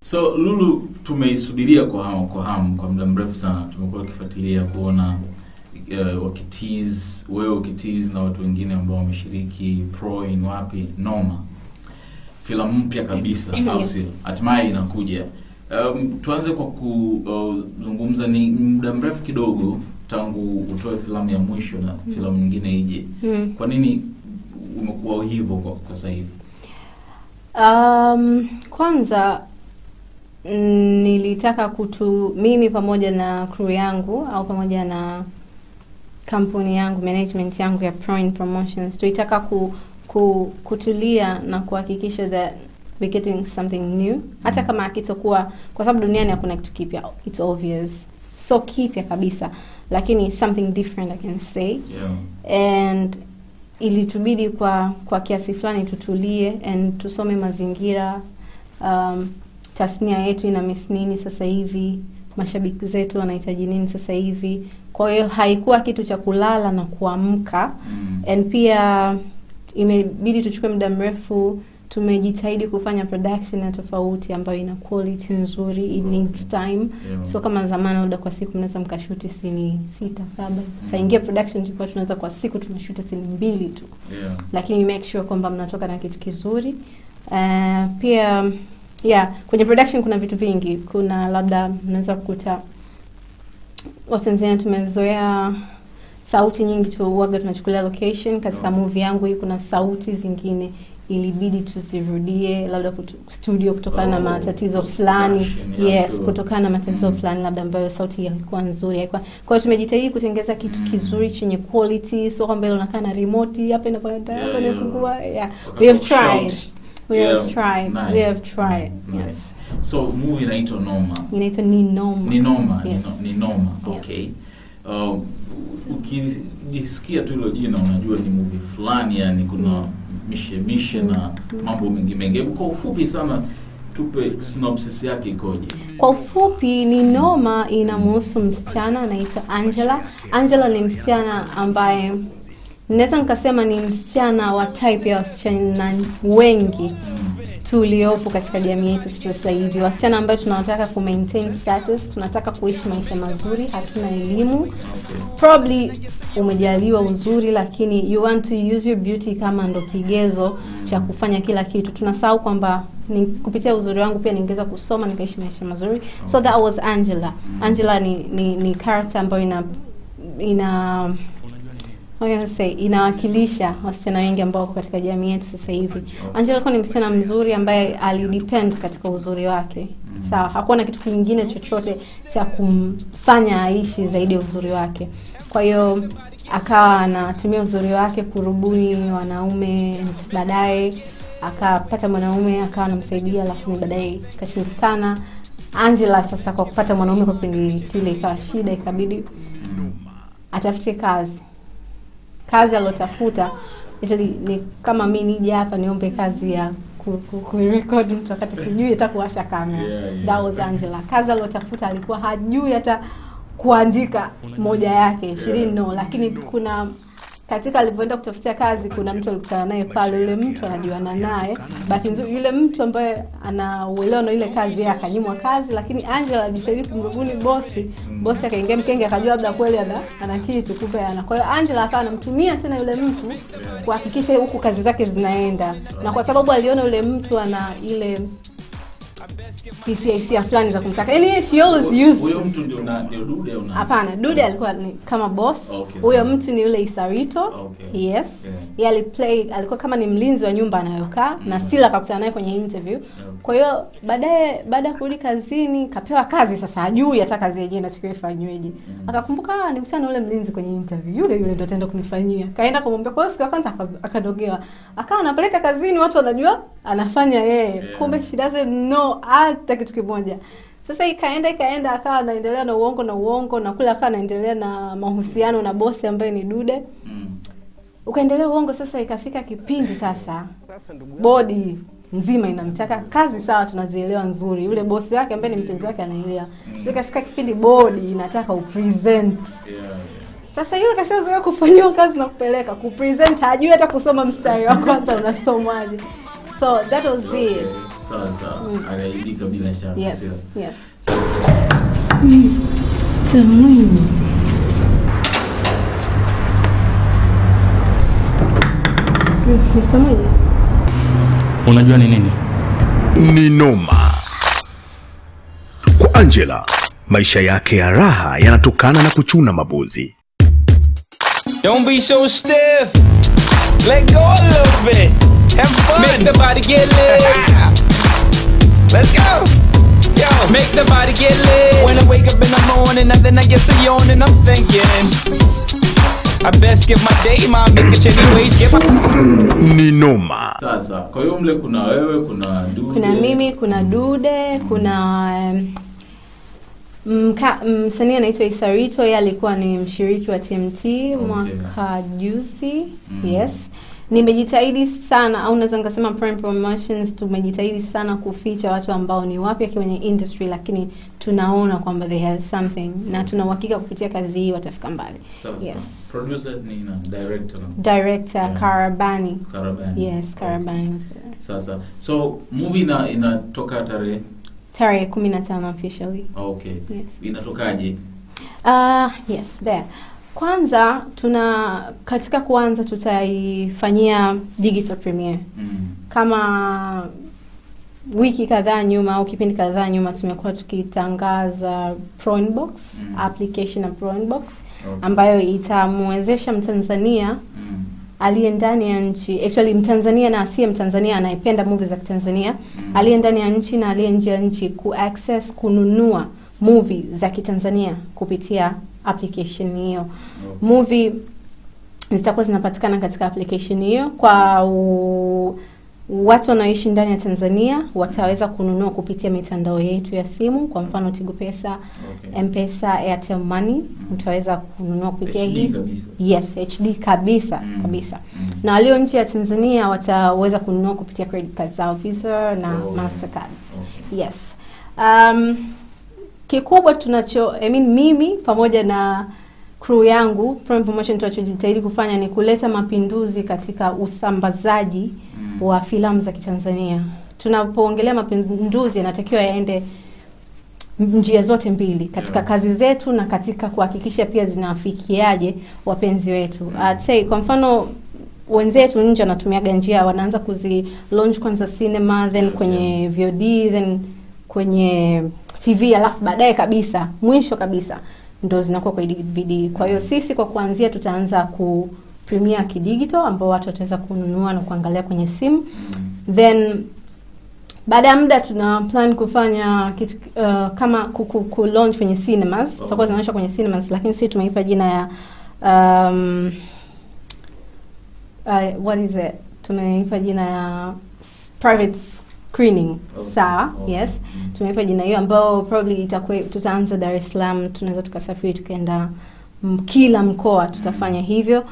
So Lulu, tumeisubiria kwa hamu kwa muda mrefu sana. Tumekuwa tukifuatilia kuona wakitease, wewe ukitease na watu wengine ambao wameshiriki Proin wapi Noma. Filamu mpya kabisa au sio? Hatimaye inakuja. Tuanze kwa kuzungumza, ni muda mrefu kidogo tangu utoe filamu ya mwisho na filamu nyingine ije. Kwa nini umekuwa hivyo kwa sasa hivi? Kwanza nilitaka mimi pamoja na crew yangu au pamoja na kampuni yangu, management yangu ya Proin Promotions, tulitaka kutulia na kuhakikisha that we're getting something new. Hata kama hakitakuwa, kwa sababu duniani hakuna kitu kipya, it's obvious. So kipya kabisa, lakini something different I can say. Yeah. And ilitubidi kwa kiasi fulani tutulie and tusome mazingira, tasnia yetu ina miss nini sasa hivi, mashabiki zetu wanahitaji nini sasa hivi. Kwa hiyo haikuwa kitu cha kulala na kuamka. And pia imebidi tuchukue muda mrefu. Tumejitahidi kufanya production ya tofauti ambayo ina quality nzuri, it needs time. Yeah. So kama zamani labda kwa siku mnaweza mkashuti sini 6, 7. Sasa ingia production tulikuwa tunaweza kwa siku tunashuti sini 2 tu. Yeah. Lakini make sure kwamba mnatoka na kitu kizuri. Pia yeah, kwenye production kuna vitu vingi. Kuna labda mnaweza kukuta Watanzania tumezoea sauti nyingi tu, huaga tunachukulia location. Katika movie yangu hii kuna sauti zingine ilibidi tuzirudie labda studio kutokana na matatizo fulani. Yes, sure. Kutokana na matatizo fulani labda ambayo sauti haikuwa nzuri, haikuwa. Kwa hiyo tumejitahidi kutengeneza kitu kizuri chenye quality, sio kwamba ile unakaa na remote hapa inapanda hapa inafungua. Yeah. We have tried. We have tried. Nice. We have tried. Nice. Yes. So movie inaitwa Noma. Inaitwa Ni Noma. Ni Noma. Yes. Ni Noma. Yes. Okay. Ukisikia tu hilo jina unajua ni movie fulani, yani kuna mishe na mambo mengi mengi. Kwa ufupi sana tupe synopsis yake ikoje? Kwa ufupi, Ni Noma inamhusu msichana anaitwa Angela. Angela ni msichana ambaye naweza nikasema ni msichana wa type ya wasichana wengi tuliopo katika jamii yetu sasa hivi. Wasichana ambao tunataka ku maintain status, tunataka kuishi maisha mazuri, hatuna elimu. Probably umejaliwa uzuri, lakini you want to use your beauty kama ndo kigezo cha kufanya kila kitu. Tunasahau kwamba kupitia uzuri wangu pia ningeweza kusoma nikaishi maisha mazuri. So that was Angela. Angela ni character ambayo ina inawakilisha wasichana wengi ambao wako katika jamii yetu sasa hivi. Angela alikuwa ni msichana mzuri ambaye alidepend katika uzuri wake. Sawa, hakuwa na kitu kingine chochote cha kumfanya aishi zaidi ya uzuri wake. Kwa hiyo akawa anatumia uzuri wake kurubuni wanaume, baadaye akapata mwanaume akawa anamsaidia, lakini baadaye ikashindikana. Angela sasa kwa kupata mwanaume kwa kipindi kile ikawa shida, ikabidi atafute kazi. Kazi alotafuta actually ni kama mimi nije hapa niombe kazi ya kurecord mtu wakati sijui hata kuwasha kamera. Yeah. That was Angela. Kazi alotafuta alikuwa hajui hata kuandika moja yake. She didn't know, lakini kuna katika alipoenda kutafutia kazi kuna mtu alikutana naye pale, yule mtu anajuana naye. Bahati nzuri yule mtu ambaye ana uelewa na ile kazi yake akanyimwa kazi, lakini Angela alijitahidi kumrubuni bosi. Bosi akaingia mkenge akajua labda kweli ana kitu, kumbe ana. Kwa hiyo Angela akawa anamtumia tena yule mtu kuhakikisha huku kazi zake zinaenda. Na kwa sababu aliona yule mtu ana ile hisia fulani za kumtaka. Yaani she always used. Huyo mtu ndio Dude au nani? Hapana, Dude alikuwa ni kama boss. Huyo mtu ni yule Isarito. Okay. Yes. Yeah. Yeye aliplay, alikuwa kama ni mlinzi wa nyumba anayokaa na still akakutana naye kwenye interview. Kwa hiyo baadaye baada ya kurudi kazini kapewa kazi, sasa hajui hata kazi yenyewe inatakiwa ifanyweje. Akakumbuka nikutana na yule mlinzi kwenye interview, yule yule ndio ataenda kunifanyia. Kaenda kumwambia. Kwa hiyo siku ya kwanza akadogewa. Akawa anapeleka kazini, watu wanajua anafanya yeye. Yeah. Kumbe she doesn't know hata kitu kimoja. Sasa ikaenda akawa anaendelea na uongo na kule akawa anaendelea na mahusiano na bosi ambaye ni Dude. Ukaendelea uongo. Sasa ikafika kipindi sasa bodi nzima inamtaka kazi, sawa tunazielewa nzuri, yule bosi wake ambaye ni mpenzi wake anaelewa. Sasa ikafika kipindi bodi inataka upresent. Sasa yule kashazoea kufanyiwa kazi na kupeleka kupresent, hajui hata kusoma mstari wa kwanza unasomwaje. So that was it. Sawa sawa. Aliaibika bila shaka. Yes. Yes. Mr. Mwinyi. Mr. Mwinyi. Unajua ni nini? Ni noma. Kwa Angela, maisha yake ya raha yanatokana na kuchuna mabuzi. Don't be so stiff. Let go a little bit. Have fun. Make the body get lit. Let's go. Yo, make the body get lit. When I wake up in the morning, and then I get so yawning, I'm thinking I best give my day, my make it anyways, get my Ni noma. Sasa, kwa hiyo mle kuna wewe, kuna Dude. Kuna mimi, kuna Dude, kuna msanii anaitwa Isarito, yeye alikuwa ni mshiriki wa TMT mwaka juzi. Yes. Nimejitahidi sana, au naweza nikasema Prime Promotions tumejitahidi sana kuficha watu ambao ni wapya kwenye industry, lakini tunaona kwamba they have something na tuna uhakika kupitia kazi hii watafika mbali. Yes. Producer ni nani? Director. Director Karabani. Karabani. Yes, Karabani was there. Sasa. So movie inatoka tarehe 15 officially. Okay. Yes. Inatokaje? Yes, there. Kwanza tuna katika kuanza tutaifanyia digital premiere. Kama wiki kadhaa nyuma au kipindi kadhaa nyuma tumekuwa tukitangaza Proinbox, application ya Proinbox ambayo itamwezesha Mtanzania aliye ndani ya nchi, actually Mtanzania na asiye Mtanzania anayependa movies za Tanzania, aliye ndani ya nchi na aliye nje ya nchi ku access kununua movie za Kitanzania kupitia application hiyo. Movie zitakuwa zinapatikana katika application hiyo kwa watu wanaoishi ndani ya Tanzania wataweza kununua kupitia mitandao yetu ya simu, kwa mfano Tigo Pesa, M-Pesa, Airtel Money, utaweza kununua kupitia hii. Kabisa. Yes, HD kabisa, kabisa. Na walio nje ya Tanzania wataweza kununua kupitia credit cards zao, Visa na Mastercard. Yes. Kikubwa tunacho, I mean mimi pamoja na crew yangu Prime Promotion tunachojitahidi kufanya ni kuleta mapinduzi katika usambazaji wa filamu za Kitanzania. Tunapoongelea mapinduzi yanatakiwa yaende njia zote mbili, katika kazi zetu na katika kuhakikisha pia zinawafikiaje wapenzi wetu. I'd say kwa mfano wenzetu nje wanatumiaga njia, wanaanza kuzi launch kwanza cinema, then kwenye VOD, then kwenye TV, alafu baadaye kabisa mwisho kabisa ndo zinakuwa kwa DVD. Kwa hiyo sisi kwa kuanzia tutaanza ku premiere kidigital ambao watu wataweza kununua na kuangalia kwenye simu. Then baada ya muda tuna plan kufanya kitu kama ku launch kwenye cinemas. Tutakuwa zinaonyeshwa kwenye cinemas, lakini sisi tumeipa jina ya what is it? Tumeipa jina ya private screening. Sawa, yes. Tumeipa jina hiyo ambao probably itakuwa tutaanza Dar es Salaam, tunaweza tukasafiri tukaenda kila mkoa tutafanya hivyo.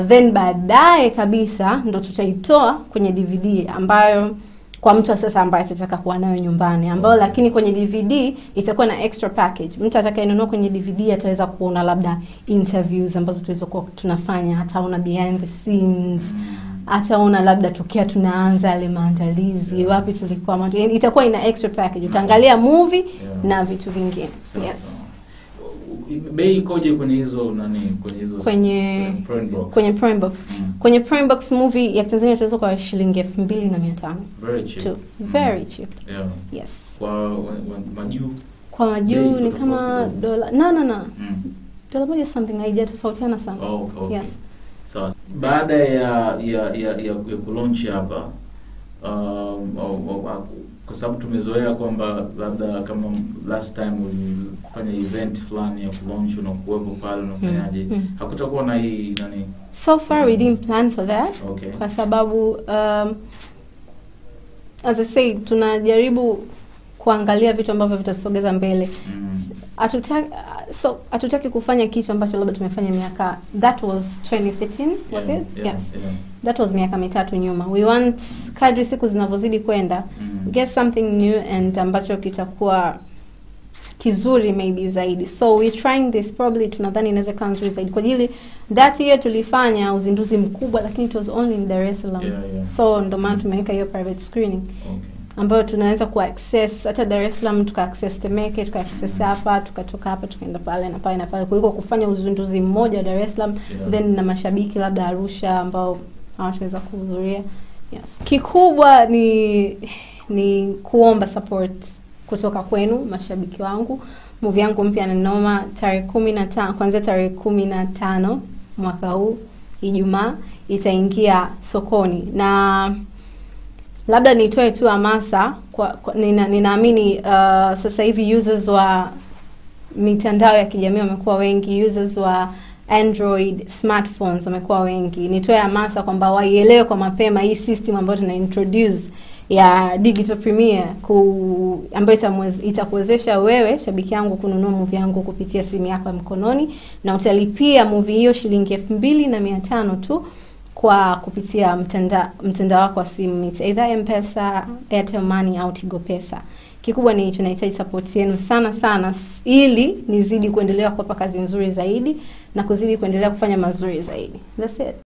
Then baadaye kabisa ndo tutaitoa kwenye DVD ambayo kwa mtu sasa ambaye atataka kuwa nayo nyumbani, ambayo lakini kwenye DVD itakuwa na extra package. Mtu atakayenunua kwenye DVD ataweza kuona labda interviews ambazo tulizokuwa tunafanya, ataona behind the scenes, ataona labda tokea tunaanza yale maandalizi, wapi tulikuwa, itakuwa ina extra package. Utaangalia movie na vitu vingine. Yes. Bei ikoje kwenye hizo nani, kwenye hizo kwenye Prime Box? Kwenye Prime Box. Kwenye Prime Box movie ya Tanzania itauza kwa shilingi 2500. Very cheap. Very cheap. Yeah. Yes. Kwa majuu. Kwa majuu ni kama dola. No. Dola moja something, haijatofautiana sana. Oh, okay. Yes. Sawa. Baada ya kulaunch hapa, kwa sababu tumezoea kwamba labda kama last time ulifanya event fulani ya kulaunch unakuwepo pale unafanyaje, hakutakuwa na hii nani? So far we didn't plan for that. Okay. Kwa sababu as I say tunajaribu kuangalia vitu ambavyo vitasogeza mbele. Hatutaki kufanya kitu ambacho labda tumefanya miaka, that was 2013 was it? Yeah, yes. Yeah. That was miaka mitatu nyuma. We want kadri siku zinavyozidi kwenda, get something new and ambacho kitakuwa kizuri maybe zaidi. So we trying this, probably tunadhani inaweza kuwa nzuri zaidi. Kwa ajili that year tulifanya uzinduzi mkubwa, lakini it was only in Dar es Salaam. So ndo maana tumeweka hiyo private screening ambayo tunaweza ku access hata Dar es Salaam, tuka access Temeke, tuka access hapa, tukatoka hapa tukaenda pale na pale na pale, kuliko kufanya uzinduzi mmoja Dar es Salaam then na mashabiki labda Arusha ambao hawataweza kuhudhuria. Yes. Kikubwa ni kuomba support kutoka kwenu mashabiki wangu. Movie yangu mpya ni Noma, tarehe 15, kuanzia tarehe 15 mwaka huu Ijumaa itaingia sokoni. Na labda nitoe tu hamasa kwa ninaamini sasa hivi users wa mitandao ya kijamii wamekuwa wengi, users wa Android smartphones wamekuwa wengi. Nitoe hamasa kwamba waielewe kwa mapema hii system ambayo tuna introduce ya digital premiere ambayo itakuwezesha wewe shabiki yangu kununua movie yangu kupitia simu yako ya mkononi, na utalipia movie hiyo shilingi 2500 tu kwa kupitia mtandao wako wa simu, it's either M-Pesa, Airtel Money au Tigo Pesa. Kikubwa ni tunahitaji support yenu sana sana ili nizidi kuendelea kuwapa kazi nzuri zaidi na kuzidi kuendelea kufanya mazuri zaidi. That's it.